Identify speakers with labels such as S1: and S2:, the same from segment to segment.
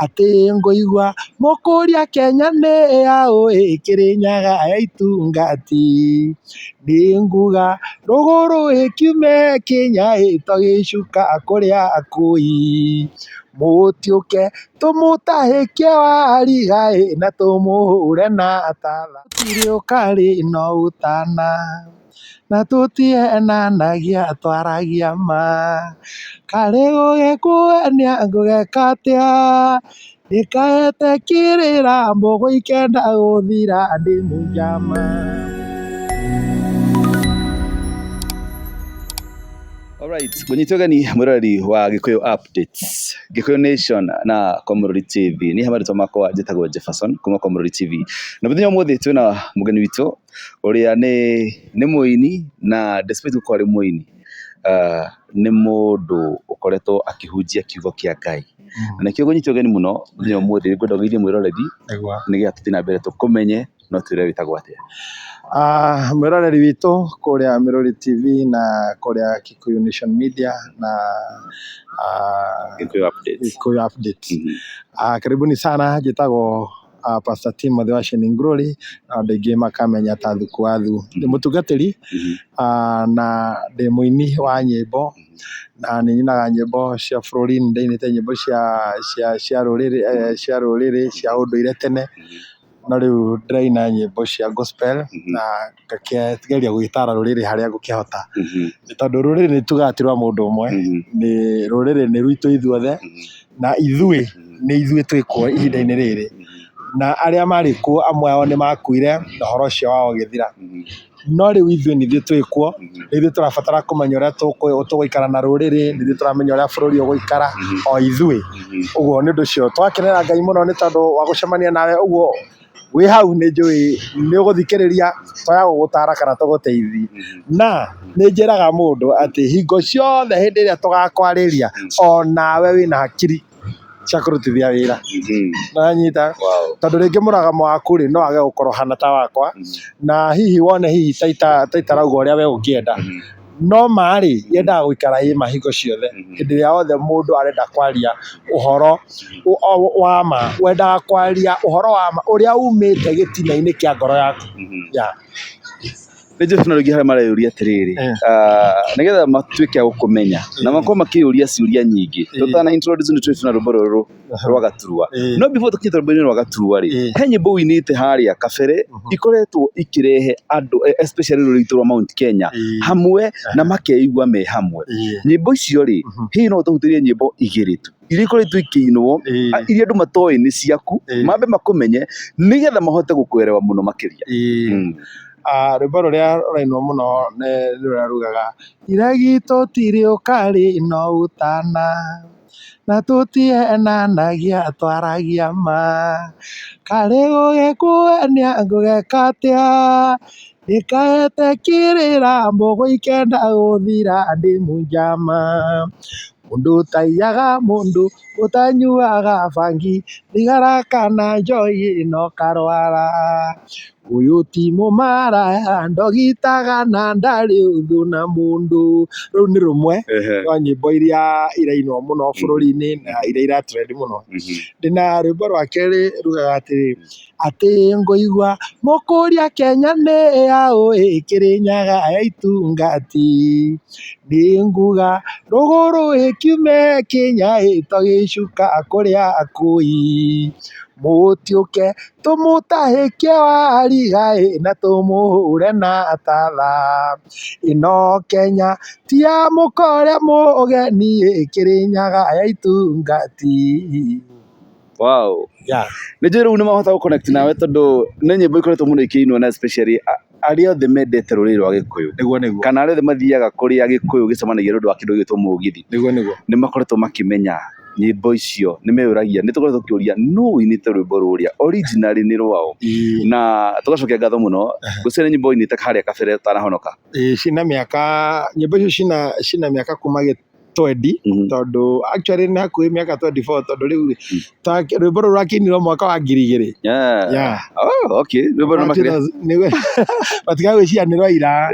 S1: Atĩ ngũigua mũkũria Kenya nĩ yaũ ĩ Kĩrĩnyaga ya itungati. Nĩ nguga rũgũrũ ĩkiume Kenya ĩ to gĩcuka kũrĩa akũi. Mũtiũke tũmũtahĩke wariga ĩ na tũmũhũre na tatha. Gũtirĩ ũkarĩ no ũtana na tũtihenanagia twaragia ma. Karĩ gũgĩkuania ngũgeka atĩa ndĩkaete kĩrĩra mbũgũ ikenda gũthira ndĩ mũnjama.
S2: Alright, ngũnyita ũgeni mwĩroreri wa Gĩkũyũ Updates, Gĩkũyũ Nation na Kwamũrũri TV. Niĩ marĩtwa makwa njĩtagwo Jefferson kuma Kwamũrũri TV. Na mũthenya ũmũthĩ twĩna mũgeni witũ ũrĩa nĩ mũini na despite gũkorwo arĩ mũini, nĩ mũndũ ũkoretwo akĩhunjia kiugo kĩa Ngai. Na nĩkĩo ngũnyita ũgeni mũno mũthenya ũmũthĩ ngwenda ũgeithie mwĩroreri nĩgetha tũthiĩ na mbere tũkũmenye no twĩre wĩtagwo atĩa.
S1: Mwĩroreri witũ kũrĩa Mĩrũri TV na kũrĩa Kikuyu Nation Media na
S2: Gĩkũyũ Updates.
S1: Gĩkũyũ Updates. Karibuni sana, njĩtagwo Pastor Timothy wa Shining Glory na andũ aingĩ makamenya ta Thuku wa Thu. Ndĩ mũtungatĩri na ndĩ mũini wa nyĩmbo na nĩ nyinaga nyĩmbo cia bũrũri, nĩ ndainĩte nyĩmbo cia rũrĩrĩ, cia rũrĩrĩ, cia ũndũire tene, no rĩu ndĩraina nyĩmbo cia gospel na ngakĩgeria gũgĩtara rũrĩrĩ harĩa ngũkĩhota. Nĩ tondũ rũrĩrĩ nĩ tugaga ti rwa mũndũ ũmwe, nĩ rũrĩrĩ nĩ rwitũ ithuothe, na ithuĩ nĩ ithuĩ twĩkuo ihinda-inĩ rĩrĩ. Na arĩa marĩ kuo amwe ao nĩ makuire na ũhoro ũcio wao ũgĩthira. No rĩu ithuĩ nĩ ithuĩ twĩkuo, nĩ ithuĩ tũrabatara kũmenya ũrĩa tũgũikara na rũrĩrĩ, nĩ ithuĩ tũramenya ũrĩa bũrũri ũgũikara, o ithuĩ. Ũguo nĩ ũndũ ũcio twakenera Ngai mũno nĩ tondũ wa gũcemania nawe ũguo wĩ hau nĩ njũĩ nĩ ũgũthikĩrĩria twaya gũgũtara kana tũgũteithie. Na nĩ njĩraga mũndũ atĩ hingo ciothe hĩndĩ ĩrĩa tũgakwarĩria o nawe wĩna hakiri cia kũrutithia wĩra. Nĩwanyita? Tondũ rĩngĩ mũragamo waku rĩ, no wage gũkorwo ũhana ta wakwa, na hihi wone hihi ta itarauga ũrĩa we ũngĩenda. No ma rĩ, yendaga gũikara ĩ ma hingo ciothe. Hĩndĩ ĩrĩa yothe mũndũ arenda kwaria ũhoro wa ma, wendaga kwaria ũhoro wa ma ũrĩa umĩte gĩtina-inĩ kĩa ngoro yaku. Yeah.
S2: Nĩ njũĩ na rĩngĩ harĩa mareyũria atĩrĩrĩ, nĩgetha matuĩke a gũkũmenya na makorwo makĩyũria ciũria nyingĩ, tũtana introduce nĩ tũrĩ na rwĩmbo rũrũ rwa Gaturwa. No before tũkinyĩte rwĩmbo-inĩ rwa Gaturwa rĩ, he nyĩmbo ũinĩte harĩa kabere ikoretwo ikĩrehe andũ especially rũrĩrĩ rwitũ rwa Mount Kenya hamwe na makeigua me hamwe. Nyĩmbo icio rĩ, hihi no ũtũhutĩrie nyĩmbo igĩrĩ tu iria ikoretwo ikĩinwo, iria andũ matoĩ nĩ ciaku, mambe makũmenye nĩgetha mahote gũkũerewa mũno makĩria.
S1: Rwĩmbo rũrĩa rũrainwo mũno nĩ rũrĩa rugaga, iregi tũtirĩ ũkarĩ no ũtana, na tũtihenanagia twaragia ma. Karĩ gũgĩkuania ngũgeka atĩa, ndĩkaete kĩrĩra mbũgũ ikenda gũthira ndĩ mũnjama. Mũndũ ũtaiyaga mũndũ ũtanyuaga bangi, thigara kana njohi no karwara. Ũyũ ti mũmaraya ndogitaga na ndarĩ ũthũ na mũndũ. Rũu nĩ rũmwe rwa nyĩmbo iria irainwo mũno bũrũri-inĩ na iria ira trend mũno. Ndĩna rwĩmbo rwa kerĩ rugaga atĩrĩ, atĩ ngũigua mũkũria Kenya nĩ yaũ ĩ Kĩrĩnyaga ya itungati. Nĩ nguga rũgũrũ ĩkiume Kenya ĩ to gĩcuka kũrĩa akũi. Mũtiũke tũmũtahĩke wariga ĩ na tũmũhũre na tatha. Ĩno Kenya ti ya mũka ũrĩa mũgeni ĩ Kĩrĩnyaga ya itungati.
S2: Wow.
S1: Yeah.
S2: Nĩ njũĩ rĩu nĩ mahota gũ connect nawe tondũ nĩ nyĩmbo ikoretwo mũno ikĩinwo na especially arĩa othe mendete rũrĩrĩ rwa Gĩkũyũ
S1: Nĩguo nĩguo.
S2: kana arĩa othe mathiaga kũrĩa Gĩkũyũ gĩcemanagia nĩ ũndũ wa kĩndũ gĩgwĩtwo mũgithi.
S1: Nĩguo nĩguo.
S2: Nĩ makoretwo makĩmenya nyĩmbo icio, nĩ meyũragia, nĩ tũkoretwo tũkĩũria nũ ũinĩte rwĩmbo rũrĩa originally nĩ rwaũ? Na tũgacokia ngatho mũno, ngwĩciria nĩ nyĩmbo ũinĩte harĩa kabere ũtanahonoka.
S1: Ĩĩ cina mĩaka, nyĩmbo icio cina mĩaka kuma twendi tondũ actually nĩ hakuhĩ mĩaka 24 tondũ rĩu rwĩmbo rũrũ rwakĩinirwo mwaka wa 2000. Yeah.
S2: Oh, okay. Rwĩmbo rũrũ makĩria.
S1: Matigaga gwĩciria nĩ rwa ira.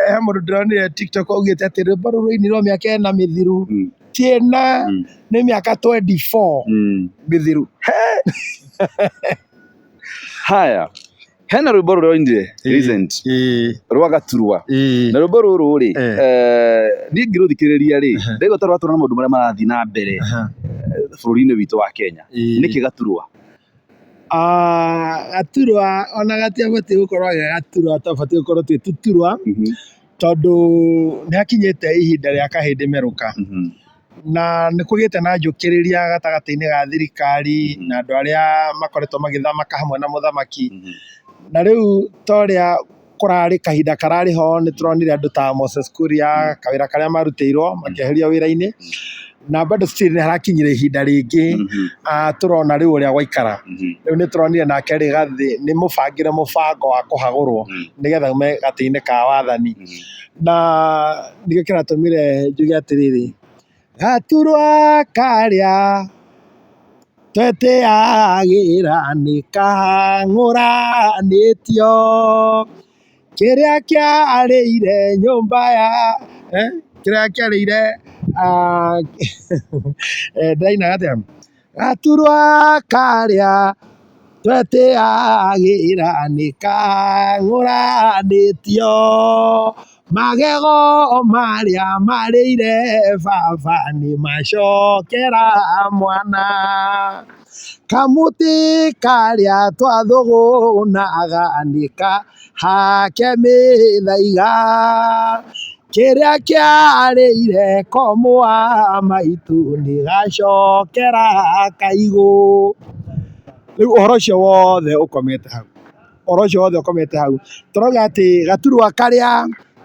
S1: He mũndũ ndĩronire TikTok augĩte atĩ rwĩmbo rũrũ rwainirwo mĩaka ĩna mĩthiru. ĩna nĩ mĩaka 24 mĩthiru.
S2: Haya, hena rwĩmbo rũrĩa wainire recent rwa gaturwa, na rwĩmbo rũrũ rĩ, niĩ ngĩrũthikĩrĩria rĩ, ndaigua ta rũratwarana na maũndũ marĩa marathiĩ na mbere bũrũri-inĩ witũ wa Kenya. Nĩkĩ gaturwa?
S1: Gaturwa ona gatiabatiĩ gũkorwo ge gaturwa, twabatiĩ gũkorwo twĩ tũturwa, tondũ nĩ hakinyĩte ihinda rĩa kahĩndĩ merũka. Na nĩ kũgĩte na njũkĩrĩria gatagatĩ-inĩ ga thirikari na andũ arĩa makoretwo magĩthamaka hamwe na mũthamaki. Na rĩu ta ũrĩa kũrarĩ kahinda kararĩ ho, nĩ tũronire andũ ta Moses Kuria kawĩra karĩa marutĩirwo makĩeherio wĩra-inĩ, na bado still nĩ harakinyire ihinda rĩngĩ tũrona rĩu ũrĩa gwaikara. Rĩu nĩ tũronire nake Rigathĩ nĩ mũbangĩre mũbango wa kũhagũrwo nĩgetha aume gatĩ-inĩ ka wathani. Na nĩkĩo kĩratũmire njuge atĩrĩrĩ, gaturwa karĩa twetĩagĩra nĩ kahang'ũranĩtio, kĩrĩa kĩarĩire nyũmba ya kĩrĩa kĩarĩire ndĩrainaga atĩa, gaturwa karĩa twetĩagĩra nĩ kahang'ũranĩtio, magego marĩa marĩire baba nĩ macokera mwana, kamũtĩ karĩa twathũgũnaga nĩ kahake mĩthaiga, kĩrĩa kĩarĩire komũ wa maitũ nĩ gacokera kaigũ. Rĩu ũhoro ũcio wothe ũkomete hau, ũhoro ũcio wothe ũkomete hau, tũrauga atĩ gaturwa karĩa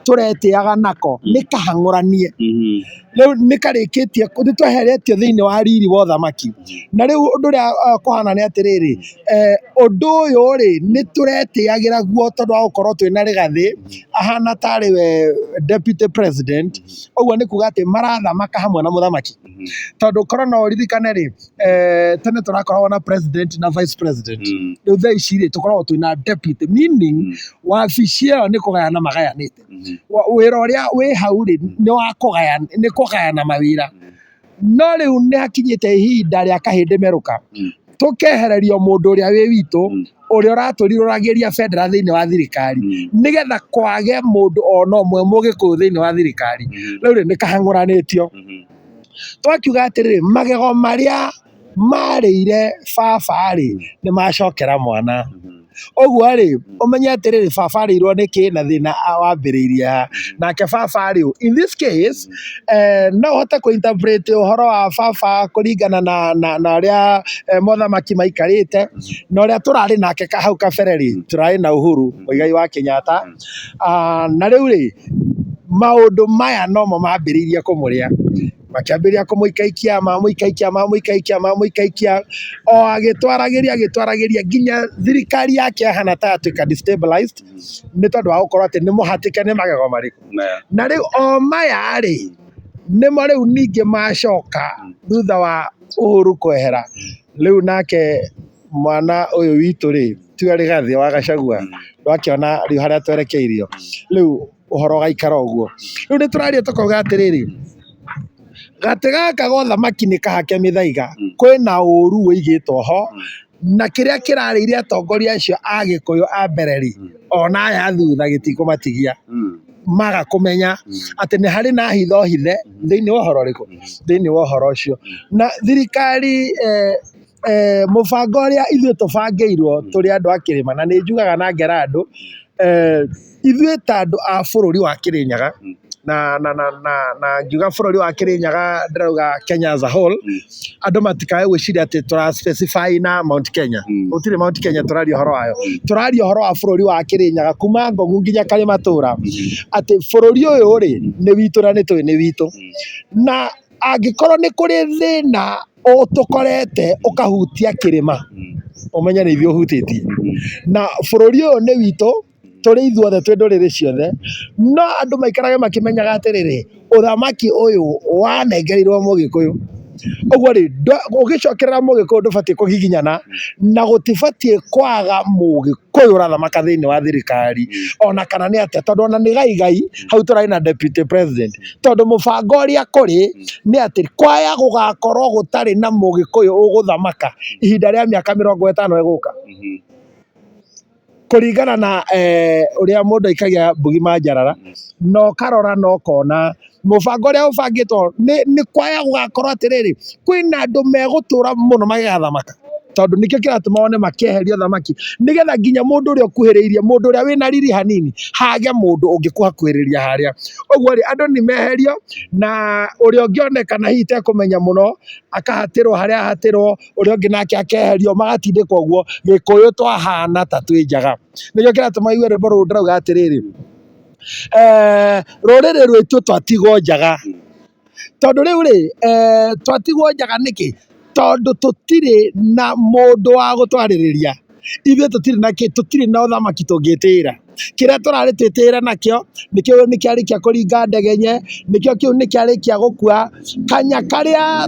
S1: tũretĩaga nako nĩ kahang'ũranie. Rĩu nĩ karĩkĩtie, nĩ tweheretio thĩinĩ wa riri wa ũthamaki. Na rĩu ũndũ ũrĩa kũhana nĩ atĩrĩrĩ, ũndũ ũyũ rĩ, nĩ tũretĩagĩra guo tondũ wa gũkorwo twĩna Rigathĩ, ahana tarĩ we deputy president, ũguo nĩ kuga atĩ marathamaka hamwe na mũthamaki. Tondũ korwo no ũririkane rĩ, tene tũrakoragwo na president na vice president. Rĩu thaa ici rĩ, tũkoragwo twĩna deputy, meaning wabici ĩyo nĩ kũgayana magayanĩte. Wĩra ũrĩa wĩ hau rĩ, nĩ wa kũgayana, nĩ kũgayana mawĩra. No rĩu nĩ hakinyĩte ihinda rĩa kahĩndĩ merũka, tũkehererio mũndũ ũrĩa wĩ witũ, ũrĩa ũratũrirũragĩria bendera thĩinĩ wa thirikari, nĩgetha kwage mũndũ ona ũmwe mũgĩkũyũ thĩinĩ wa thirikari. Rĩu rĩ, nĩ kahang'ũranĩtio. Twakiuga atĩrĩrĩ, magego marĩa marĩire baba rĩ, nĩ macokera mwana. Ũguo rĩ, ũmenye atĩrĩrĩ, baba arĩirwo nĩkĩ na thĩna wambĩrĩirie ha. Nake baba rĩ, in this case, no ũhote kũ interpret ũhoro wa baba kũringana na ũrĩa mothamaki maikarĩte, na ũrĩa tũrarĩ nake hau kabere rĩ, tũrarĩ na Uhuru Muigai wa Kenyatta. Na rĩu rĩ, maũndũ maya nomo mambĩrĩirie kũmũrĩa. Makĩambĩrĩria kũmũikaikia, mamũikaikia, mamũikaikia, mamũikaikia, o agĩtwaragĩria, agĩtwaragĩria nginya thirikari yake yahana ta yatuĩka destabilized, nĩ tondũ wa gũkorwo atĩ nĩ mũhatĩke nĩ magego marĩkũ. Na rĩu o maya rĩ, nĩmo rĩu ningĩ macoka thutha wa Uhuru kwehera. Rĩu nake mwana ũyũ witũ rĩ, tiwe Rigathĩ wa Gachagua, ndwakĩona rĩu harĩa twerekeirio. Rĩu ũhoro ũgaikara ũguo. Rĩu nĩ tũraria tũkauga atĩrĩrĩ, gatĩ gaka ga ũthamaki nĩ kahake mĩthaiga, kwĩna ũru ũigĩtwo ho, na kĩrĩa kĩrarĩire atongoria acio a Gĩkũyũ a mbere rĩ, ona aya a thutha gĩtikũmatigia. Maga kũmenya atĩ nĩ harĩ na hitho hithe thĩinĩ wa ũhoro ũrĩkũ, thĩinĩ wa ũhoro ũcio. Na thirikari mũbango ũrĩa ithuĩ tũbangĩirwo tũrĩ andũ a kĩrĩma, na nĩ njugaga na ngera andũ, ithuĩ ta andũ a bũrũri wa Kĩrĩnyaga, na ngiuga bũrũri wa Kĩrĩnyaga ndĩrauga Kenya as a whole, andũ matikae gwĩciria atĩ tũra specify na Mount Kenya. Gũtirĩ Mount Kenya tũraria ũhoro wayo. Tũraria ũhoro wa bũrũri wa Kĩrĩnyaga kuma Ngong'u nginya Karĩmatũra, atĩ bũrũri ũyũ rĩ, nĩ witũ na nĩ tũĩ nĩ witũ. Na angĩkorwo nĩ kũrĩ thĩna ũtũkorete ũkahutia kĩrĩma, ũmenye nĩ ithuĩ ũhutĩtie. Na bũrũri ũyũ nĩ witũ, tũrĩ ithuothe twĩ ndũrĩrĩ ciothe, no andũ maikarage makĩmenyaga atĩrĩrĩ, ũthamaki ũyũ wanengerirwo mũgĩkũyũ. Ũguo rĩ, ũgĩcokerera mũgĩkũyũ ndũbatiĩ kũgiginyana na gũtibatiĩ kwaga mũgĩkũyũ ũrathamaka thĩinĩ wa thirikari ona kana nĩ atĩa, tondũ ona nĩ gaigai hau tũrarĩ na deputy president, tondũ mũbango ũrĩa kũrĩ nĩ atĩ kwaya gũgakorwo gũtarĩ na mũgĩkũyũ ũgũthamaka ihinda rĩa mĩaka 50 ĩgũka. Kũringana na ũrĩa mũndũ aikagia mbugi manjarara, na ũkarora na ũkona mũbango ũrĩa ũbangĩtwo nĩ kwaya gũgakorwo atĩrĩrĩ, kwĩna andũ megũtũra mũno magĩgathamaka, tondũ nĩkĩo kĩratũma wone makĩeheria ũthamaki, nĩgetha nginya mũndũ ũrĩa ũkuhĩrĩirie, mũndũ ũrĩa wĩna riri hanini, hage mũndũ ũngĩkũhakuhĩrĩria harĩa. Ũguo rĩ, andũ nĩ meherio, na ũrĩa ũngĩonekana hihi tekũmenya mũno, akahatĩrwo harĩa ahatĩrwo, ũrĩa ũngĩ nake akeherio, magatindĩkwo ũguo, Gĩkũyũ twahana ta twĩ njaga. Nĩkĩo kĩratũma igue rwĩmbo rũrũ ndĩrauga atĩrĩrĩ, rũrĩrĩ rwitũ twatigwo njaga, tondũ rĩu rĩ, twatigwo njaga nĩkĩ? Tondũ tũtirĩ na mũndũ wa gũtwarĩrĩria, ithuĩ tũtirĩ na kĩ, tũtirĩ na ũthamaki tũngĩtĩĩra. Kĩrĩa tũrarĩ twĩtĩĩre nakĩo nĩkĩo nĩkĩarĩkia kũringa ndegenye, nĩkĩo kĩu nĩkĩarĩkia gũkua, kanya karĩa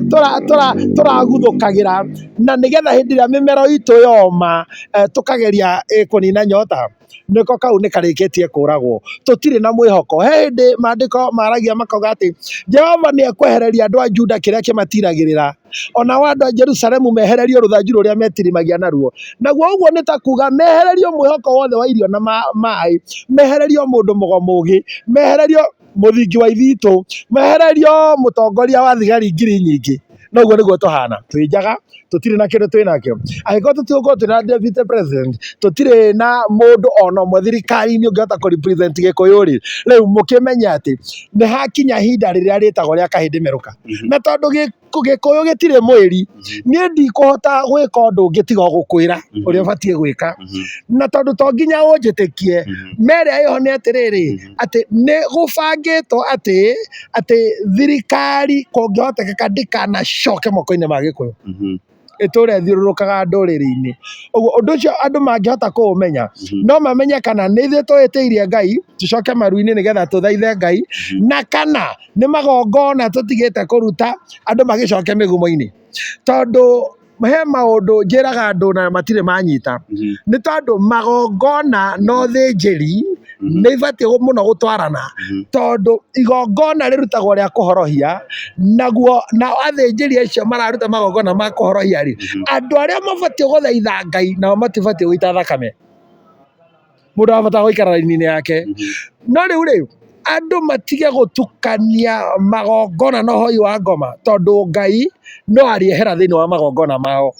S1: tũraguthũkagĩra na nĩgetha hĩndĩ ĩrĩa mĩmero itũ yoma tũkageria kũnina nyota, nĩko kau nĩ karĩkĩtie kũragwo. Tũtirĩ na mwĩhoko. He hĩndĩ maandĩko maragia makauga atĩ Jehova nĩ ekwehereria andũ a Juda kĩrĩa kĩmatiragĩrĩra, o nao andũ a Jerusalemu mehererio rũthanju rũrĩa metirimagia naruo. Naguo ũguo nĩ ta kuga mehererio mwĩhoko wothe wa irio na maĩ, mehererio mũndũ mũgo mũgĩ, mehererio mũthingi wa ithitũ, mehererio mũtongoria wa thigari ngiri nyingĩ. No ũguo nĩguo tũhana, twĩ njaga, tũtirĩ na kĩndũ twĩ nakĩo. Angĩkorwo tũtigũkorwo twĩna deputy president, tũtirĩ na mũndũ ona ũmwe thirikari-inĩ ũngĩhota kũ represent Gĩkũyũ rĩ, rĩu mũkĩmenye atĩ nĩ hakinya ihinda rĩrĩa rĩtagwo rĩa kahĩndĩ merũka. Na tondũ Gĩkũyũ gĩtirĩ mwĩri, niĩ ndikũhota gwĩka ũndũ ũngĩ tiga o gũkwĩra ũrĩa ũbatiĩ gwĩka. Na tondũ to nginya ũnjĩtĩkie, merĩa ĩho nĩ atĩrĩrĩ, atĩ nĩ gũbangĩtwo atĩ atĩ thirikari kũngĩhotekeka ndĩkanacoke moko-inĩ ma Gĩkũyũ. Ĩtũre ĩthiũrũrũkaga ndũrĩrĩ-inĩ. Ũguo ũndũ ũcio andũ mangĩhota kũũmenya, no mamenye kana nĩ ithuĩ tũhĩtĩirie Ngai, tũcoke maru-inĩ nĩgetha tũthaithe Ngai, na kana nĩ magongona tũtigĩte kũruta andũ magĩcoke mĩgumo-inĩ. Tondũ he maũndũ njĩraga andũ na matirĩ manyita, nĩ tondũ magongona na ũthĩnjĩri nĩ ibatiĩ mũno gũtwarana, tondũ igongona rĩrutagwo rĩa kũhorohia, naguo nao athĩnjĩri acio mararuta magongona ma kũhorohia rĩ, andũ arĩa mabatiĩ gũthaitha Ngai nao matibatiĩ gũita thakame. Mũndũ arabatara gũikara raini-inĩ yake. No rĩu rĩ, andũ matige gũtukania magongona na ũhoi wa ngoma, tondũ Ngai no arĩehera thĩinĩ wa magongona mao.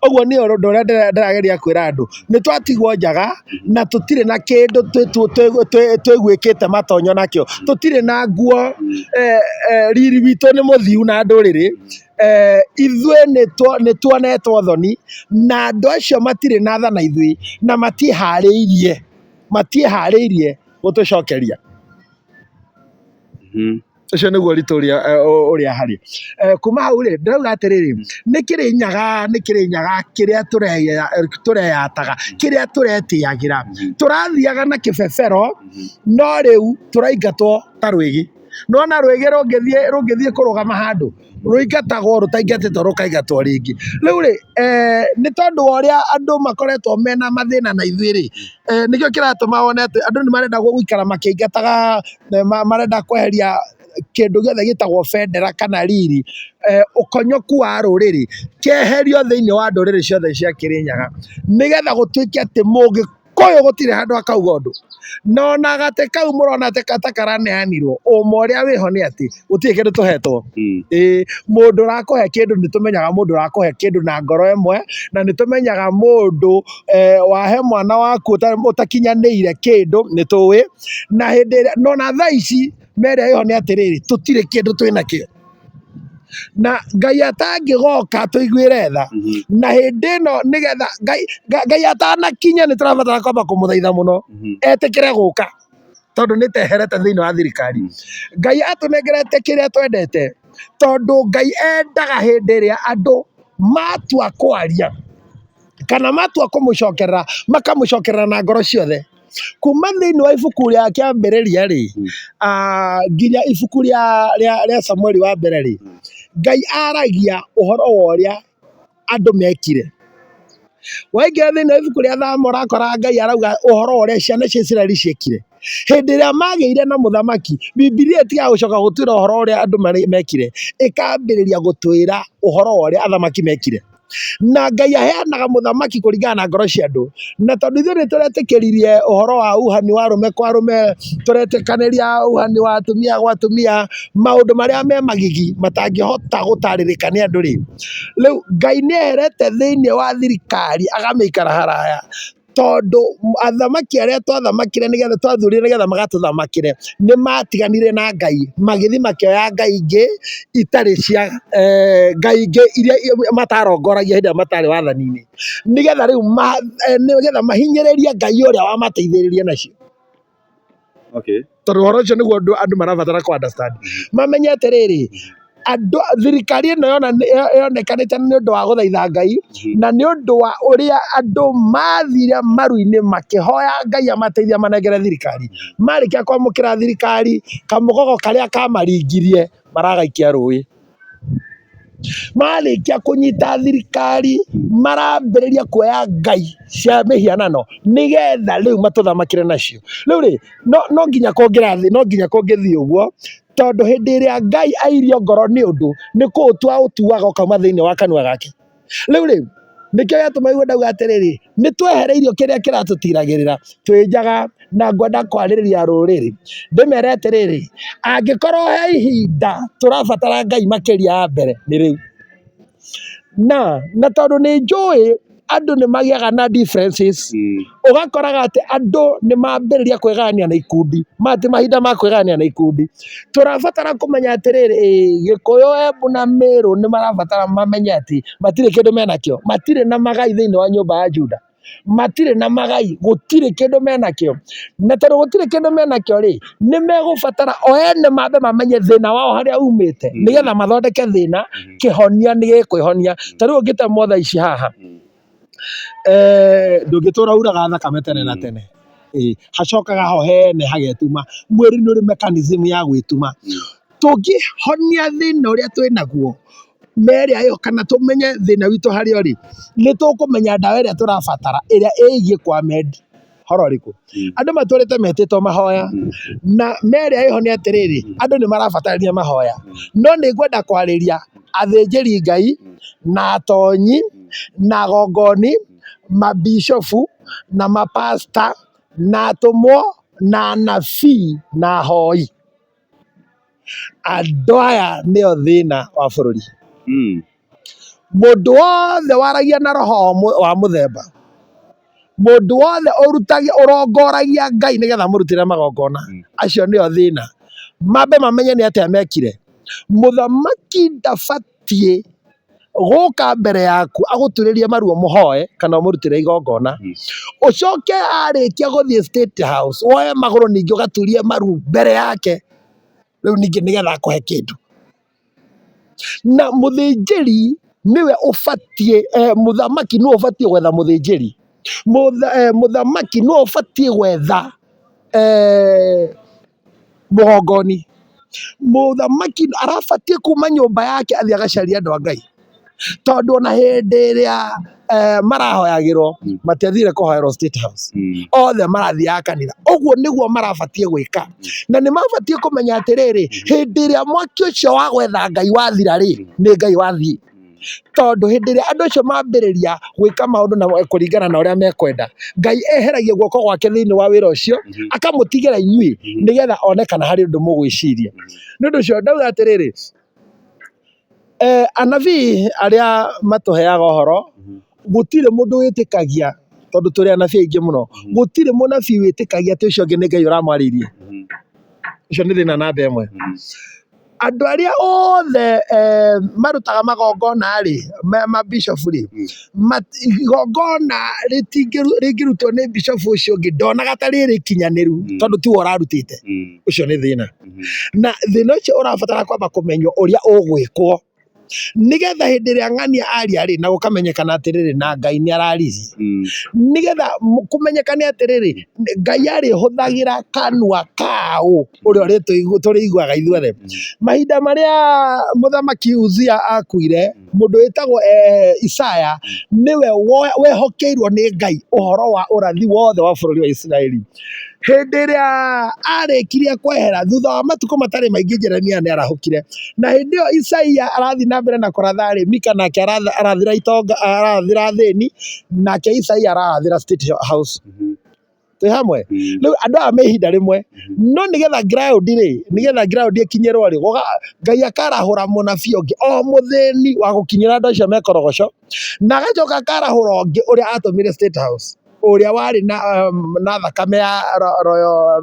S1: Ũguo nĩ ũndũ ũrĩa ndĩrageria kwĩra andũ, nĩ twatigwo njaga na tũtirĩ na kĩndũ twĩguĩkĩte matonyo nakĩo, tũtirĩ na nguo, riri witũ nĩ mũthiu na ndũrĩrĩ, ithuĩ nĩ tuonetwo thoni na andũ acio matirĩ na tha na ithuĩ na matiĩharĩirie, matiĩharĩirie gũtũcokeria. Ũcio nĩguo ũritũ ũrĩa ũrĩa harĩ. Kuma hau rĩ, ndĩrauga atĩrĩrĩ, nĩ Kĩrĩnyaga, nĩ Kĩrĩnyaga kĩrĩa tũreyataga, kĩrĩa tũretĩagĩra. Tũrathiaga na kĩbebero, no rĩu tũraingatwo ta rwĩgĩ. Nĩ wona rwĩgĩ rũngĩthiĩ rũngĩthiĩ kũrũgama handũ, rũingatagwo rũtaingatĩtwo rũkaingatwo rĩngĩ. Rĩu rĩ, nĩ tondũ wa ũrĩa andũ makoretwo mena mathĩna na ithuĩ rĩ, nĩkĩo kĩratũma wone atĩ andũ nĩ marenda gũikara makĩingataga, marenda kweheria kĩndũ gĩothe gĩtagwo bendera kana riri, ũkonyoku wa rũrĩrĩ, kĩeherio thĩiniĩ wa ndũrĩrĩ ciothe cia Kĩrĩnyaga, nĩgetha gũtuĩke atĩ Mũgĩkũyũ gũtirĩ handũ akauga ũndũ. Na ona gatĩ kau mũrona ta karaneanirwo, ũma ũrĩa wĩho nĩ atĩ gũtirĩ kĩndũ tũhetwo. Ĩĩ mũndũ ũrakũhe kĩndũ nĩ tũmenyaga mũndũ ũrakũhe kĩndũ na ngoro ĩmwe, na nĩ tũmenyaga mũndũ wahe mwana waku ũtakinyanĩire kĩndũ nĩ tũĩ, na hĩndĩ ĩrĩa, no ona thaa ici ma ĩrĩa ĩho nĩ atĩrĩrĩ, tũtirĩ kĩndũ twĩnakĩo. Na Ngai atangĩgoka atũiguĩre tha, na hĩndĩ ĩno nĩgetha Ngai, Ngai atanakinya nĩ tũrabatara kwamba kũmũthaitha mũno, etĩkĩre gũka tondũ nĩ teherete thĩinĩ wa thirikari. Ngai atũnengerete kĩrĩa twendete, tondũ Ngai endaga hĩndĩ ĩrĩa andũ matua kwaria kana matua kũmũcokerera, makamũcokerera na ngoro ciothe. Kuma thĩinĩ wa ibuku rĩa kĩambĩrĩria rĩ, nginya ibuku rĩa Samueli wa mbere rĩ, Ngai aragia ũhoro wa ũrĩa andũ mekire. Waingĩra thĩinĩ wa ibuku rĩa Thama ũrakora Ngai arauga ũhoro wa ũrĩa ciana cia Isiraeli ciekire. Hĩndĩ ĩrĩa magĩire na mũthamaki, Bibilia ĩtigaga gũcoka gũtwĩra ũhoro ũrĩa andũ mekire, ĩkambĩrĩria gũtwĩra ũhoro wa ũrĩa athamaki mekire. Na Ngai aheanaga mũthamaki kũringana na ngoro cia andũ. Na tondũ ithuĩ nĩ tũretĩkĩririe ũhoro wa uhani wa arũme kwa arũme, tũretĩkanĩria uhani wa atumia gwa atumia, maũndũ marĩa me magigi matangĩhota gũtarĩrĩka nĩ andũ rĩ, rĩu Ngai nĩ eherete thĩinĩ wa thirikari agamĩikara haraya tondũ athamaki arĩa twathamakire nĩgetha twathurire nĩgetha magatũthamakĩre nĩ matiganire na Ngai magĩthiĩ makĩoya ngai ingĩ itarĩ cia ngai ingĩ iria matarongoragia hĩndĩ ĩrĩa matarĩ wathani-inĩ nĩgetha rĩu nĩgetha mahinyĩrĩrie Ngai ũrĩa wamateithĩrĩria nacio.
S2: Okay.
S1: Tondũ ũhoro ũcio nĩguo andũ marabatara kũ understand. Mamenye atĩrĩrĩ, andũ thirikari ĩno yonekanĩte nĩ ũndũ wa gũthaitha Ngai na nĩ ũndũ wa ũrĩa andũ mathire maru-inĩ makĩhoya Ngai amateithie amanengere thirikari. Marĩkia kwamũkĩra thirikari, kamũgogo karĩa kamaringirie maragaikia rũĩ. Marĩkia kũnyita thirikari marambĩrĩria kuoya ngai cia mĩhianano nĩgetha rĩu matũthamakĩre nacio. Rĩu rĩ, no nginya kũngĩrathiĩ, no nginya kũngĩthiĩ ũguo, tondũ hĩndĩ ĩrĩa Ngai airio ngoro nĩ ũndũ, nĩ kũũtua aũtuaga ũkauma thĩinĩ wa kanua gake. Rĩu rĩ, nĩkĩo gĩatũma igue ndauga atĩrĩrĩ, nĩ twehereirio kĩrĩa kĩratũtiragĩrĩra twĩ njaga na ngwenda kwarĩrĩria rũrĩrĩ ndĩmere atĩrĩrĩ, angĩkorwo he ihinda tũrabatara Ngai makĩria ya mbere nĩ rĩu. Na tondũ nĩ njũĩ andũ nĩ magĩaga na differences, ũgakoraga atĩ andũ nĩ mambĩrĩria kwĩgayania na ikundi, maya ti mahinda ma kwĩgayania na ikundi. Tũrabatara kũmenya atĩrĩrĩ, ĩĩ Gĩkũyũ, Embu na Mĩrũ nĩ marabatara mamenye atĩ matirĩ kĩndũ menakĩo, matirĩ na magai thĩinĩ wa nyũmba ya Juda, matirĩ na magai, gũtirĩ kĩndũ menakĩo. Na tondũ gũtirĩ kĩndũ menakĩo rĩ, nĩ megũbatara o ene mambe mamenye thĩna wao harĩa umĩte, nĩgetha mathondeke thĩna, kĩhonia nĩ gĩkwĩhonia. Ta rĩu ũngĩtemwo thaa ici haha, ndũngĩtũra uraga thakame tene na tene. Hacokaga ho hene hagetuma. Mwĩrĩ nĩ ũrĩ mechanism ya gwĩtuma. Tũngĩhonia thĩna ũrĩa twĩnaguo, merĩa ĩyo kana tũmenye thĩna witũ harĩa ũrĩ, nĩ tũkũmenya ndawa ĩrĩa tũrabatara ĩrĩa ĩgiĩ kwa med horo ũrĩkũ. Andũ matũrĩte metĩtwo mahoya, na merĩa ĩho nĩ atĩrĩrĩ, andũ nĩ marabatarania mahoya. No nĩ ngwenda kwarĩria athĩnjĩri Ngai, na atonyi, na agongoni, mambicobu, na mapasta, na atũmwo, na anabii, na ahoi. Andũ aya nĩo thĩna wa bũrũri. Mũndũ wothe waragia na roho wa mũthemba, mũndũ wothe ũrutagia ũrongoragia Ngai nĩgetha amũrutĩre magongona, acio nĩo thĩna. Mambe mamenye nĩ atĩa mekire. Mũthamaki ndabatiĩ gũka mbere yaku agũturĩrie maru ũmũhoe kana ũmũrutĩre igongona. Ũcoke arĩkia gũthiĩ State House woe magũrũ ningĩ ũgaturie maru mbere yake rĩu ningĩ nĩgetha akũhe kĩndũ. Na mũthĩnjĩri nĩwe ũbatiĩ, mũthamaki nĩwe ũbatiĩ gwetha mũthĩnjĩri. Mũthamaki nĩwe ũbatiĩ gwetha mũgongoni. Mũthamaki arabatiĩ kuma nyũmba yake athiĩ agacarie andũ a Ngai. Tondũ ona hĩndĩ ĩrĩa marahoyagĩrwo matiathire kũhoerwo State House. Othe marathiaga kanitha. Ũguo nĩguo marabatiĩ gwĩka. Na nĩ mabatiĩ kũmenya atĩrĩrĩ, hĩndĩ ĩrĩa mwaki ũcio wa gwetha Ngai wathira rĩ, nĩ Ngai wathiĩ. Tondũ hĩndĩ ĩrĩa andũ acio mambĩrĩria gwĩka maũndũ na kũringana na ũrĩa mekwenda, Ngai eheragia guoko gwake thĩinĩ wa wĩra ũcio, akamũtigĩra inyuĩ nĩgetha one kana harĩ ũndũ mũgwĩciria. Nĩ ũndũ ũcio ndauga atĩrĩrĩ, anabii arĩa matũheaga ũhoro, gũtirĩ mũndũ wĩtĩkagia, tondũ tũrĩ anabii aingĩ mũno, gũtirĩ mũnabii wĩtĩkagia atĩ ũcio ũngĩ nĩ Ngai ũramwarĩirie. Ũcio nĩ thĩna namba ĩmwe. Andũ arĩa othe marutaga magongona rĩ, ma bishop rĩ, igongona rĩngĩrutwo nĩ bishop ũcio ũngĩ ndonaga ta rĩrĩ ikinyanĩru tondũ tiwe ũrarutĩte. Ũcio nĩ thĩna. Na thĩna ũcio ũrabatara kwamba kũmenywo ũrĩa ũgwĩkwo. Nĩgetha hĩndĩ ĩrĩa ng'ania aria rĩ, na gũkamenyekana atĩrĩrĩ, na Ngai nĩ araririe. Nĩgetha kũmenyekane atĩrĩrĩ, Ngai arĩhũthagĩra kanua kaũ ũrĩa tũrĩiguaga ithuothe. Mahinda marĩa mũthamaki Uzia akuire, mũndũ wĩtagwo Isaya nĩwe wehokeirwo nĩ Ngai ũhoro wa ũrathi wothe wa bũrũri wa Isiraeli. Hĩndĩ ĩrĩa arĩkirie kwehera, thutha wa matukũ matarĩ maingĩ Jeremia nĩ arahũkire. Na hĩndĩ ĩyo Isaia arathiĩ na mbere na kũratha rĩ, Mika nake arathĩra itonga, arathĩra athĩni, nake Isaia ararathĩra State House. Twĩ hamwe? Rĩu andũ aya me ihinda rĩmwe, no nĩgetha ground rĩ, nĩgetha ground ĩkinyĩrwo rĩ, Ngai akarahũra mũnabii ũngĩ o mũthĩni wa gũkinyĩra andũ acio me korogoco, na agacoka akarahũra ũngĩ ũrĩa atũmire State House, ũrĩa warĩ na thakame ya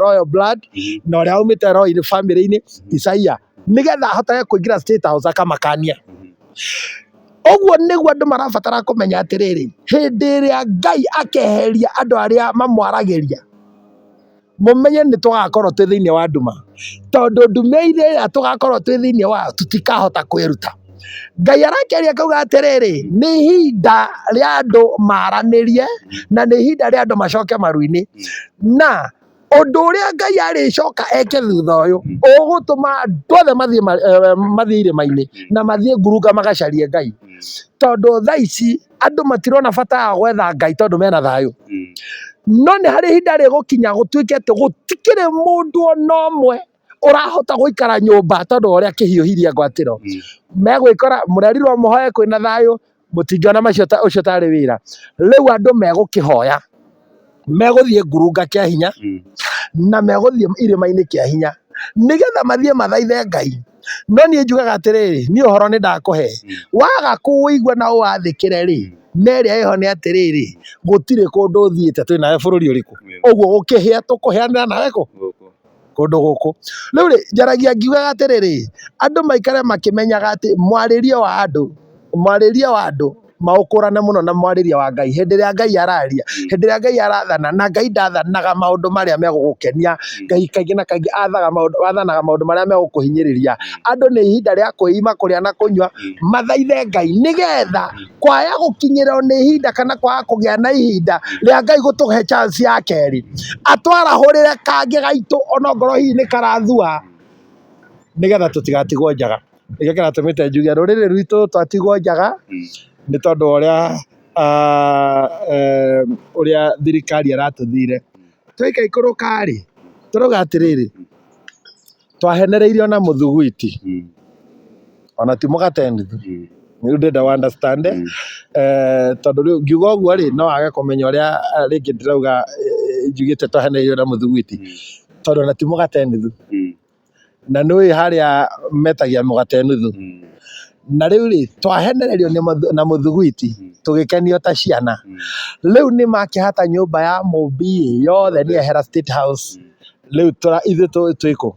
S1: royal blood, na ũrĩa waumĩte royal family-inĩ, Isaia, nĩgetha ahotage kũingĩra State House akamakania. Ũguo nĩguo andũ marabatara kũmenya atĩrĩrĩ, hĩndĩ ĩrĩa Ngai akeheria andũ arĩa mamwaragĩria, mũmenye nĩ tũgakorwo twĩ thĩinĩ wa nduma, tondũ nduma ĩrĩa tũgakorwo twĩ thĩinĩ wayo tũtikahota kwĩruta. Ngai arakĩaria akauga atĩrĩrĩ, nĩ ihinda rĩa andũ maranĩrie na nĩ ihinda rĩa andũ macoke maru-inĩ, na ũndũ ũrĩa Ngai arĩcoka eke thutha ũyũ ũgũtũma andũ othe mathiĩ mathiĩ irĩma-inĩ na mathiĩ ngurunga magacarie Ngai, tondũ thaa ici andũ matirona bata wa gwetha Ngai tondũ mena thayũ. No nĩ harĩ ihinda rĩgũkinya gũtuĩke atĩ gũtikĩrĩ mũndũ ona ũmwe ũrahota gũikara nyũmba tondũ wa ũrĩa kĩhiũhirie ngwatĩro. Megwĩkora mũrerirwo mũhoe kwĩna thayũ, mũtingĩona macio ũcio tarĩ wĩra. Rĩu andũ megũkĩhoya, megũthiĩ ngurunga kĩa hinya na megũthiĩ irĩma-inĩ kĩa hinya nĩgetha mathiĩ mathaithe Ngai. No niĩ njugaga atĩrĩrĩ, niĩ ũhoro nĩ ndakũhe, waga kũũigua na ũwathĩkĩre rĩ, na ĩrĩa ĩho nĩ atĩrĩrĩ, gũtirĩ kũndũ ũthiĩte twĩ nawe bũrũri ũrĩkũ? Ũguo gũkĩhĩa tũkũhĩanĩra nawe kũ? Kũndũ gũkũ. Rĩu rĩ, njaragia ngiugaga atĩrĩrĩ, andũ maikare makĩmenyaga atĩ mwarĩrie wa andũ, mwarĩrie wa andũ maũkũrane mũno na mwarĩrie wa Ngai. Hĩndĩ ĩrĩa Ngai araria, hĩndĩ ĩrĩa Ngai arathana, na Ngai ndathanaga maũndũ marĩa megũgũkenia, Ngai kaingĩ na kaingĩ athaga maũndũ, athanaga maũndũ marĩa megũkũhinyĩrĩria. Andũ nĩ ihinda rĩa kwĩima kũrĩa na kũnyua, mathaithe Ngai nĩgetha kwaya gũkinyĩrwo nĩ ihinda kana kwaga kũgĩa na ihinda rĩa Ngai gũtũhe chance ya kerĩ, atwarahũrĩre kangĩ gaitũ onokorwo hihi nĩ karathua, nĩgetha tũtigatigwo njaga. Nĩkĩo kĩratũmĩte njuge rũrĩrĩ rwitũ twatigwo njaga nĩ tondũ wa ũrĩa ũrĩa thirikari ĩratũthire. Twaikaikũrũka rĩ, tũrauga atĩrĩrĩ, twahenereirio na mũthuguiti ona ti mũgate nuthu. Rĩu ndĩrenda ũ understand tondũ rĩu ngiuga ũguo rĩ, no wage kũmenya ũrĩa rĩngĩ ndĩrauga njugĩte twahenereirio na mũthuguiti, tondũ ona ti mũgate nuthu. Na nĩ ũĩ harĩa metagia mũgate nuthu. Na rĩu rĩ, twahenererio na mũthuguiti, tũgĩkenio ta ciana. Rĩu nĩ makĩhata nyũmba ya mũmbi yothe nĩ ehera State House. Rĩu ithuĩ twĩ kũ?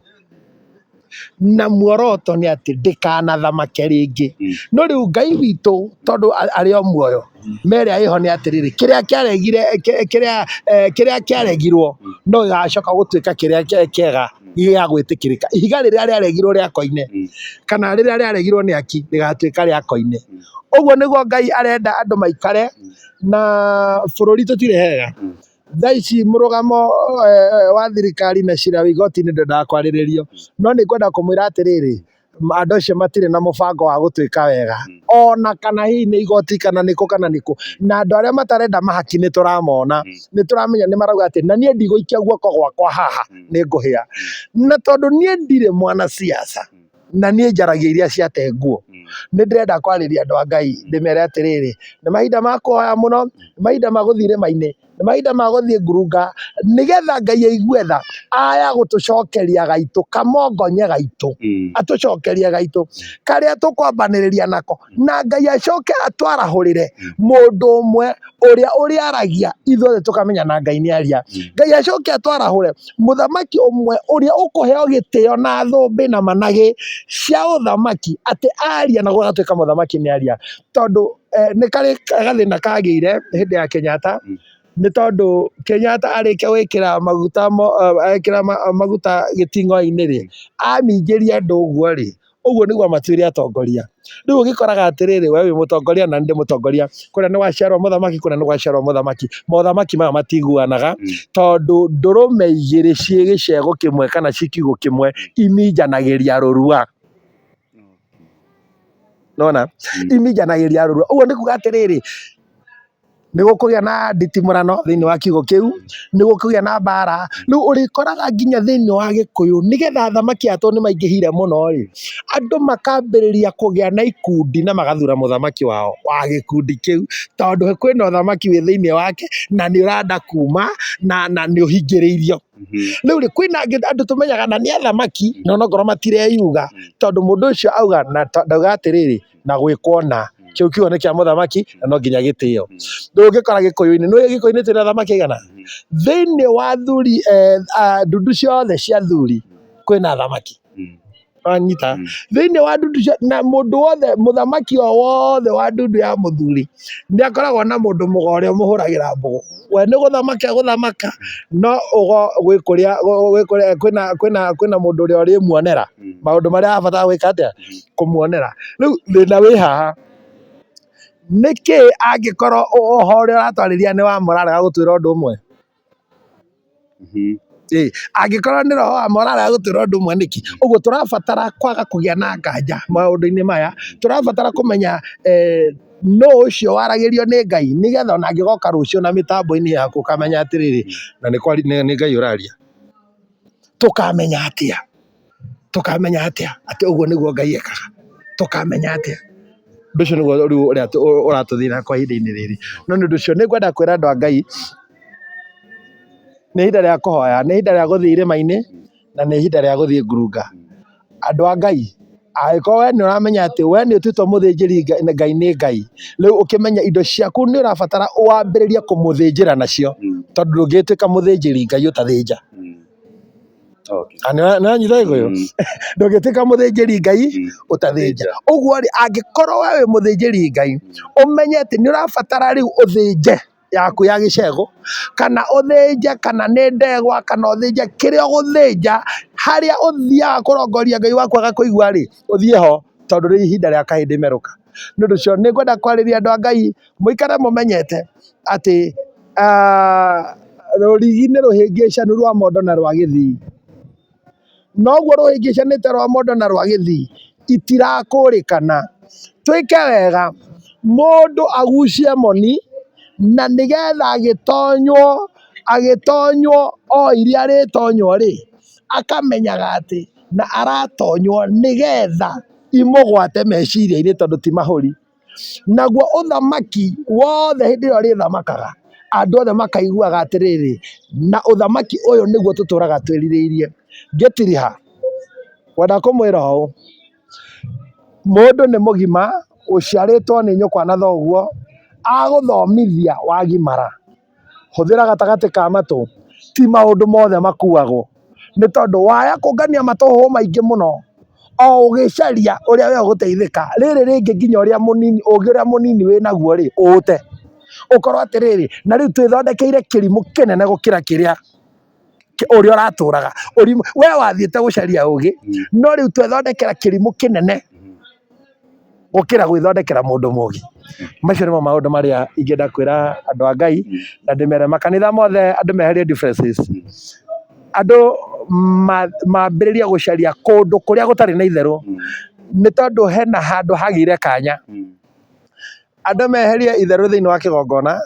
S1: Na muoroto nĩ atĩ ndĩkanathamake rĩngĩ. No rĩu Ngai witũ tondũ arĩ o muoyo, ma ĩrĩa ĩho nĩ atĩrĩrĩ, kĩrĩa kĩaregire, kĩrĩa kĩrĩa kĩaregirwo no gĩgacoka gũtuĩka kĩrĩa kĩega gĩa gwĩtĩkĩrĩka. Ihiga rĩrĩa rĩaregirwo rĩa koine, kana rĩrĩa rĩaregirwo nĩ aki, rĩgatuĩka rĩa koine. Ũguo nĩguo Ngai arenda andũ maikare, na bũrũri tũtirĩ hega. Thaa ici mũrũgamo wa thirikari na cira wa igoti-inĩ ndwendaga kwarĩrĩrio, no nĩ ngwenda kũmwĩra atĩrĩrĩ, andũ acio matirĩ na mũbango wa gũtwĩka wega, ona kana hihi nĩ igoti kana nĩkũ kana nĩkũ, na andũ arĩa matarenda mahaki nĩ tũramona, nĩ tũramenya nĩ marauga atĩ na niĩ ndigũikia guoko gwakwa haha nĩ ngũhĩa. Na tondũ niĩ ndirĩ mwanasiasa, na niĩ njaragia iria ciate nguo, nĩ ndĩrenda kwarĩria andũ a Ngai ndĩmere atĩrĩrĩ, nĩ mahinda ma kũhoya mũno, nĩ mahinda ma gũthiĩ irĩma-inĩ, nĩ mahinda ma gũthiĩ ngurunga, nĩgetha Ngai aigue tha, aya gũtũcokeria gaitũ, kamongonye gaitũ, atũcokerie gaitũ, karĩa tũkwambanĩrĩria nako, na Ngai acoke atwarahũrĩre mũndũ ũmwe ũrĩa ũrĩaragia, ithuothe tũkamenya na Ngai nĩ aria. Ngai acoke atwarahũre mũthamaki ũmwe ũrĩa ũkũheo gĩtĩo na thũmbĩ na managĩ cia ũthamaki, atĩ aria na gũgatuĩka mũthamaki nĩ aria. Tondũ nĩ karĩ gathĩna kagĩire hĩndĩ ya Kenyatta, nĩ tondũ Kenyatta arĩkia gwĩkĩra maguta ekĩra maguta gĩting'oe-inĩ rĩ, aminjĩria andũ ũguo rĩ, Ũguo nĩguo amatuire atongoria. Rĩu ũgĩkoraga atĩrĩrĩ, we wĩ mũtongoria na ndĩ mũtongoria, kũrĩa nĩ gwaciarwo mũthamaki, kũrĩa nĩ gwaciarwo mũthamaki. Mothamaki maya matiguanaga tondũ ndũrũme igĩrĩ ciĩ gĩcegũ kĩmwe kana ciĩ kiugũ kĩmwe iminjanagĩria rũrua. Nona iminjanagĩria rũrua. Ũguo nĩ kuga atĩrĩrĩ, nĩ gũkũgĩa na nditimũrano thĩinĩ wa kiugo kĩu, nĩ gũkũgĩa na mbara, rĩu ũrĩkoraga nginya thĩinĩ wa gĩkũyũ nĩgetha athamaki aya tondũ nĩ maingĩhire mũno rĩ, andũ makambĩrĩria kũgĩa na ikundi na magathura mũthamaki wao wa gĩkundi kĩu, tondũ kwĩna ũthamaki wĩ thĩinĩ wake na nĩ ũrenda kuma na nĩ ũhingĩrĩirio. Rĩu rĩ, kwĩna angĩ andũ tũmenyaga na nĩ athamaki no onokorwo matireyuga, tondũ mũndũ ũcio auga na ndauga atĩrĩrĩ, na gwĩkwo na kĩu kiugo nĩ kĩa mũthamaki na no nginya gĩtĩo. Rĩu ũngĩkora gĩkũyũ-inĩ, nĩ ũĩ gĩkũyũ-inĩ twĩna athamaki aigana? Thĩinĩ wa athuri ndundu ciothe cia athuri kwĩna athamaki. Wanyita? Thĩinĩ wa ndundu cia, na mũndũ wothe, mũthamaki o wothe wa ndundu ya mũthuri nĩ akoragwo na mũndũ mũgo ũrĩa ũmũhũragĩra mbũgũ. We nĩ gũthamaka egũthamaka no ũgo gwĩ kũrĩa gwĩ kũrĩa kwĩna kwĩna kwĩna mũndũ ũrĩa ũrĩmuonera maũndũ marĩa arabatara gwĩka atĩa? Kũmuonera. Rĩu thĩna wĩ haha, nĩkĩ angĩkorwo ũhoro ũrĩa ũratwarĩria nĩ wa ma ũrarega gũtwĩra ũndũ ũmwe? Ĩ, angĩkorwo nĩ roho wa ma ũrarega gũtwĩra ũndũ ũmwe nĩkĩ? Ũguo tũrabatara kwaga kũgĩa na nganja maũndũ-inĩ maya, tũrabatara kũmenya nũ ũcio waragĩrio nĩ Ngai nĩgetha ona angĩgoka rũciũ na mĩtambo-inĩ yaku ũkamenya atĩrĩrĩ, na nĩ Ngai ũraria. Tũkamenya atĩa? Tũkamenya atĩa atĩ ũguo nĩguo Ngai ekaga? Tũkamenya atĩa? Ũndũ ũcio nĩguo rĩu ũrĩa ũratũthĩna kwa ihinda-inĩ rĩrĩ. No nĩ ũndũ ũcio nĩ ngwenda kwĩra andũ a Ngai, nĩ ihinda rĩa kũhoya, nĩ ihinda rĩa gũthiĩ irĩma-inĩ, na nĩ ihinda rĩa gũthiĩ ngurunga. Andũ a Ngai, angĩkorwo we nĩ ũramenya atĩ we nĩ ũtuĩtwo mũthĩnjĩri Ngai nĩ Ngai, rĩu ũkĩmenye indo ciaku nĩ ũrabatara wambĩrĩrie kũmũthĩnjĩra nacio, tondũ ndũngĩtuĩka mũthĩnjĩri Ngai ũtathĩnja. Nĩwanyita gĩkũyũ? Ndũngĩtuĩka mũthĩnjĩri Ngai ũtathĩnja. Ũguo rĩ, angĩkorwo we wĩ mũthĩnjĩri Ngai, ũmenye atĩ nĩ ũrabatara rĩu ũthĩnje yaku ya gĩcegũ, kana ũthĩnje kana nĩ ndegwa, kana ũthĩnje kĩrĩa ũgũthĩnja, harĩa ũthiaga kũrongoria Ngai waku agakũigua rĩ, ũthiĩ ho, tondũ rĩu ihinda rĩa kahĩndĩ merũka. Nĩ ũndũ ũcio nĩ ngwenda kwarĩria andũ a Ngai, mũikare mũmenyete atĩ rũrigi nĩ rũhĩngĩcanu rwa mondo na rwa gĩthii. Noguo rũhĩngĩcanĩte rwa mondo na rwa gĩthii, itirakũrĩkana. Twĩke wega, mũndũ agucie moni, na nĩgetha agĩtonywo, agĩtonywo o iria arĩtonywo rĩ, akamenyaga atĩ na aratonywo nĩgetha imũgwate meciria-inĩ tondũ ti mahũri. Naguo ũthamaki wothe hĩndĩ ĩrĩa ũrĩthamakaga, andũ othe makaiguaga atĩrĩrĩ, na ũthamaki ũyũ nĩguo tũtũraga twĩrirĩirie. Ngĩtiriha, ngwenda kũmwĩra ũũ, mũndũ nĩ mũgima, ũciarĩtwo nĩ nyũkwa na thoguo, agũthomithia wagimara. Hũthĩra gatagatĩ ka matũ, ti maũndũ mothe makuagwo, nĩ tondũ waya kũngania matũhũhũ maingĩ mũno, o ũgĩcaria ũrĩa we ũgũteithĩka, rĩrĩ rĩngĩ nginya ũrĩa mũnini, ũgĩ ũrĩa mũnini wĩnaguo rĩ, ũũte. Ũkorwo atĩrĩrĩ, na rĩu twĩthondekeire kĩrimũ kĩnene gũkĩra kĩrĩa ũrĩa ũratũraga. Ũrimũ, we wathiĩte gũcaria ũgĩ, no rĩu twethondekera kĩrimũ kĩnene gũkĩra gwĩthondekera mũndũ mũgĩ. Macio nĩmo maũndũ marĩa ingĩenda kwĩra andũ a Ngai, na ndĩmere makanitha mothe andũ meherie differences. Andũ mambĩrĩrie gũcaria kũndũ kũrĩa gũtarĩ na itherũ, nĩ tondũ hena handũ hagĩire kanya. Andũ meherie itherũ thĩinĩ wa kĩgongona,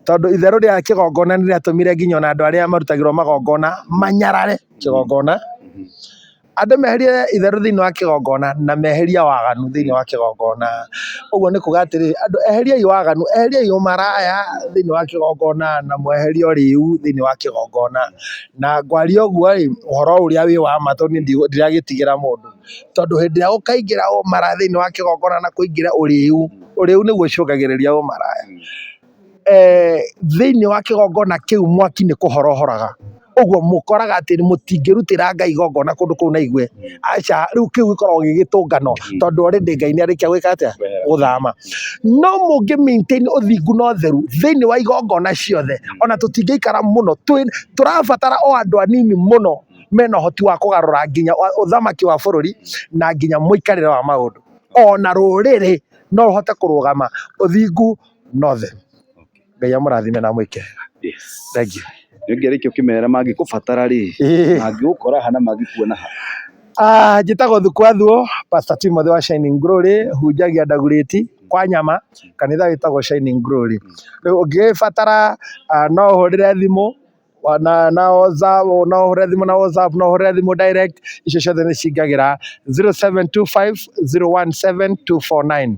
S1: tondũ itherũ rĩa kĩgongona nĩ rĩatũmire nginya ona andũ arĩa marutagĩrwo magongona manyarare kĩgongona. Andũ meherie itherũ thĩinĩ wa kĩgongona na meherie waganu thĩinĩ wa kĩgongona. Ũguo nĩ kuga atĩrĩrĩ, andũ eheriai waganu, eheriai ũmaraya thĩinĩ wa kĩgongona na mweherie ũrĩu thĩinĩ wa kĩgongona. Na ngwaria ũguo rĩ, ũhoro ũrĩa wĩ wa ma tondũ niĩ ndiragĩtigĩra mũndũ. Tondũ hĩndĩ ĩrĩa ũkaingĩra ũmaraya thĩinĩ wa kĩgongona na kũingĩre ũrĩu, ũrĩu nĩguo ũcũngagĩrĩria ũmaraya. Thĩinĩ wa kĩgongona kĩu mwaki nĩ kũhora ũhoraga. Ũguo mũkoraga atĩ mũtingĩrutĩra Ngai igongona kũndũ kũu na igue. Aca, rĩu kĩu gĩkoragwo gĩ gĩtũngano tondũ already Ngai nĩ arĩkia gwĩka atĩa? Gũthama. No mũngĩ maintain ũthingu na ũtheru thĩinĩ wa igongona ciothe, ona tũtingĩikara mũno, tũrabatara o andũ anini mũno. Mena ũhoti wa kũgarũra nginya ũthamaki wa bũrũri na nginya mũikarĩre wa maũndũ. Ona rũrĩrĩ no rũhote kũrũgama ũthingu no them. Ngai amũrathime na amwĩke wega.
S2: Yes.
S1: Thank you.
S2: Nĩ ũngĩarĩkia ũkĩmera mangĩkũbatara rĩ, mangĩgũkora ha na mangĩkuona ha?
S1: Ah, njĩtagwo Thuku wa Thuo, Pastor Timothy wa Shining Glory, hunjagia Ndagurĩti kwa nyama, kanitha wĩtagwo Shining Glory. Rĩu ũngĩbatara no ũhũrĩre thimũ na WhatsApp, no ũhũrĩre thimũ na WhatsApp, no ũhũrĩre thimũ direct, icio ciothe nĩ cingagĩra 0725 017 249,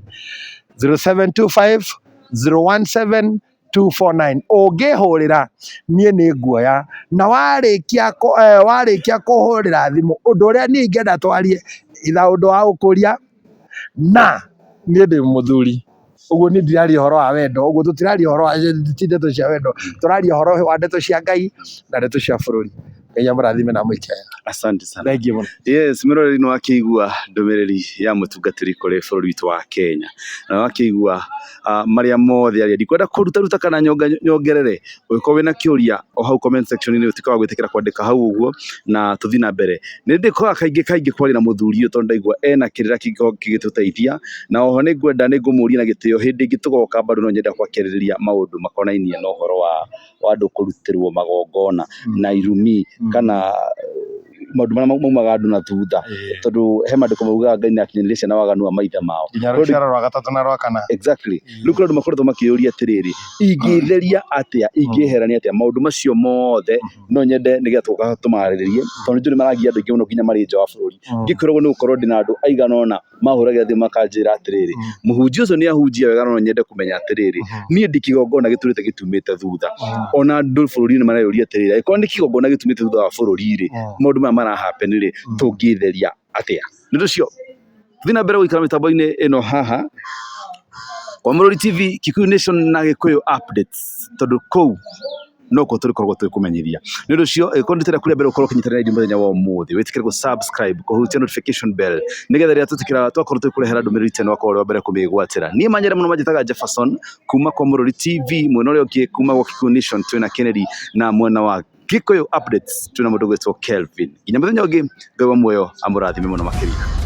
S1: 0725 017 249. Ũngĩhũrĩra niĩ nĩ nguoya, na warĩkia warĩkia kũhũrĩra thimũ, ũndũ ũrĩa niĩ ingĩenda twarie, either ũndũ wa gũkũria, na niĩ ndĩ mũthuri, ũguo niĩ ndiraria ũhoro wa wendo, ũguo tũtiraria ũhoro wa ti ndeto cia wendo, tũraria ũhoro wa ndeto cia Ngai na ndeto cia bũrũri. Ngai amũrathime na amwĩke wega.
S2: Asante sana.
S1: Thank you mũno.
S2: Yes, mwĩroreri nĩ wakĩigua ndũmĩrĩri ya mũtungatĩri kũrĩ bũrũri witũ wa Kenya. Na wakĩigua marĩa mothe aria. Ndikwenda kũruta ruta kana nyongerere. Ũngĩkorwo wĩna kĩũria o hau comment section-inĩ ũtuĩke wa gwĩtĩkĩra kwandĩka hau ũguo na tũthiĩ na mbere. Nĩ ndĩkoraga kaingĩ kaingĩ kwaria na mũthuri ũyũ tondũ ndaigua ena kĩrĩra kĩngĩkorwo gĩgĩtũteithia. Na oho nĩ ngwenda nĩ ngũmũria na gĩtĩo hĩndĩ ĩngĩ tũgoka bado no nyende kwakĩrĩria maũndũ makonainie na ũhoro wa andũ kũrutĩrwo magongona na irumi kana maũndũ marĩa maumaga andũ na thutha, tondũ he maandĩko maugaga Ngai nĩ akinyanĩria ciana waganu wa maithe mao.
S1: Nginya rũciaro rwa gatatũ na rwa kana.
S2: Exactly. Rĩu kũrĩ andũ makoretwo makĩyũria atĩrĩrĩ, ingĩtheria atĩa, ingĩherania atĩa maũndũ macio mothe? No nyende nĩgetha tũgoka tũmarĩrĩrie, tondũ nĩ njũĩ nĩ maragia andũ aingĩ mũno nginya marĩ nja wa bũrũri. Ngĩkoragwo nĩ gũkorwo ndĩna andũ aigana ũna mahũragĩra thimũ makanjĩra atĩrĩrĩ, mũhunjia ũcio nĩ ahunjia wega, no nyende kũmenya atĩrĩrĩ, niĩ ndĩ kĩgongona gĩtũrĩte gĩtumĩte thutha. Ona andũ bũrũri-inĩ mareyũria atĩrĩrĩ, angĩkorwo nĩ kĩgongona gĩtumĩte thutha wa bũrũri rĩ, maũndũ maya mara happen rĩ, tũngĩtheria atĩa? Nĩ ũndũ ũcio thiĩ na mbere gũikara mĩtambo-inĩ ĩno haha kwa Mũrori TV, Kikuyu Nation na Gĩkũyũ Updates, tondũ kũu nokuo tũrĩkoragwo tũgĩkũmenyithia. Nĩ ũndũ ũcio ĩkorwo ndĩtĩra kũrĩa mbere ũkorwo ũkĩnyitanĩra na ithuĩ mũthenya wa ũmũthĩ, wĩtĩkĩre gũ subscribe, kũhutia notification bell, nĩgetha rĩrĩa twĩtĩkĩra twakorwo tũgĩkũrehera ndũmĩrĩri ta ĩno ũgakorwo ũrĩ wa mbere kũmĩgwatĩra. Niĩ manyende mũno manjĩtaga Jefferson kuma kwa Mũrori TV, mwena ũrĩa ũngĩ kuma gwa Kikuyu Nation twĩna Kennedy, na mwena wa Gĩkũyũ Updates twĩna mũndũ ũgwĩtwo Kelvin. Nginya mũthenya ũngĩ, Ngai wa muoyo amũrathime mũno makĩria.